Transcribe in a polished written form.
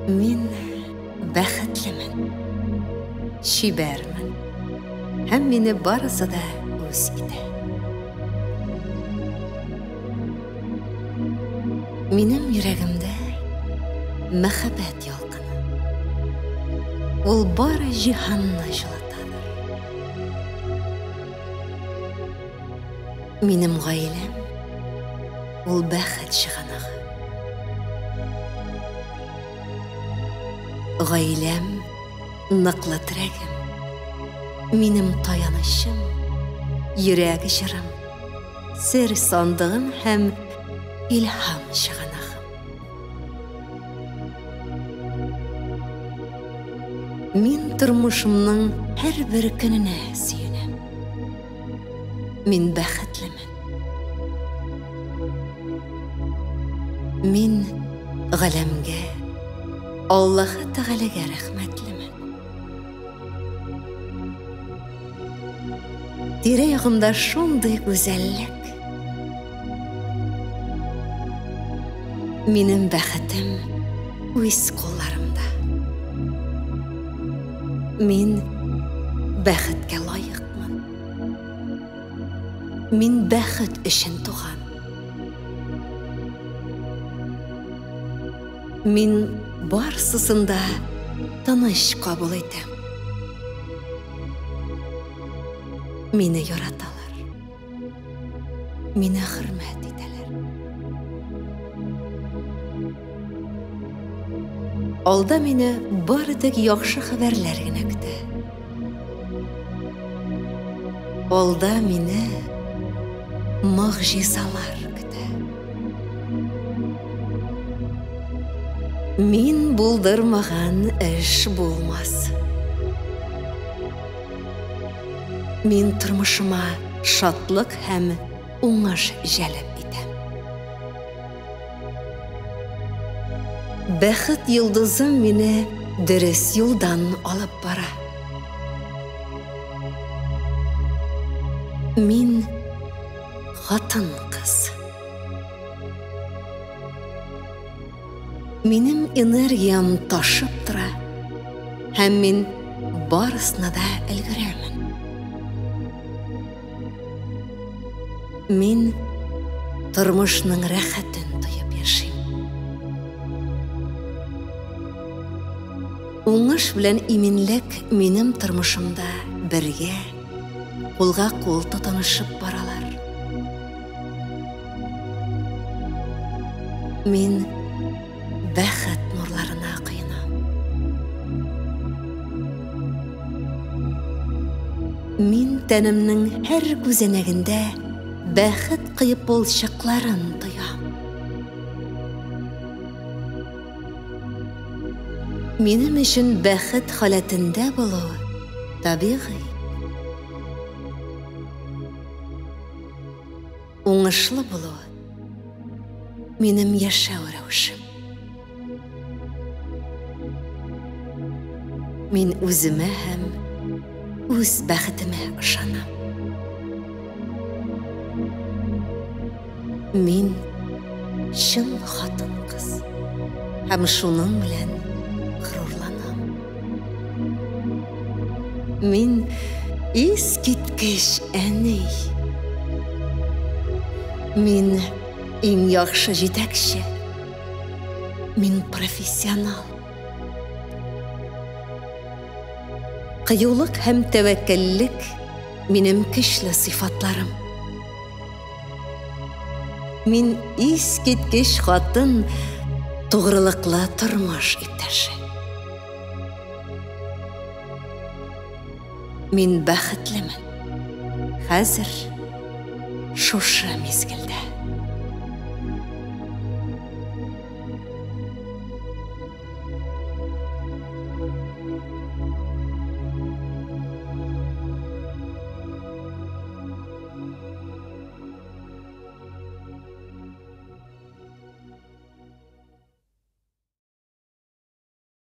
Мин бәхетлемен, чибәрмен һәм мине барысы да үз итә. Минем йөрәгемдә мәхәббәт ялкыны. Ул бары җиһанны җылытадыр. Минем гаиләм ул бәхет чыганагы. Гаиләм ныклы терәгем. Минем таянычым, йөрәк җырым, сер сандыгым һәм илһам чыганагым. Мин тормышымның һәрбер көненә сөенәм. Мин бәхетлемен. Мин галәмгә, Аллаһы Тәгаләгә рәхмәтлемен. Тирә-ягымда шундый гүзәллек. Минем бәхетем үз кулларымда. Мин бәхеткә лаекмын. Мин бәхет өчен туган. Мин барсысын да тыныч кабул итәм. Мине яраталар. Мине хөрмәт итәләр. Алда мине бары тик яхшы хәбәрләр генә көтә. Алда мине могҗизалар көтә. Мин булдырмаган эш булмас. Мин тормышыма шатлык һәм уңыш җәлеп итәм. Бәхет йолдызым мине дөрес юлдан алып бара. Мин хатын-кыз. Минем энергиям ташып тора, һәм мин барысына да өлгерәмен. Мин тормышның рәхәтен тоеп яшим. Уңыш белән иминлек минем тормышымда бергә, кулга кул тотынышып баралар. Мин бәхет нурларына коенам. Мин тәнемнең һәр күзәнәгендә бәхет кыйпылчыкларын тоям. Минем өчен бәхет халәтендә булу табигый. Уңышлы булу минем яшәү рәвешем. Мин үземә һәм үз бәхетемә ышанам. Мин чын хатын-кыз һәм шуның белән горурланам. Мин искиткеч әни. Мин иң яхшы җитәкче. Мин профессионал. Кыюлык һәм тәвәккәллек минем көчле сыйфатларым. Мин искиткеч хатын, тугрылыклы тормыш иптәше. Мин бәхетлемен. Хәзер шушы мизгелдә.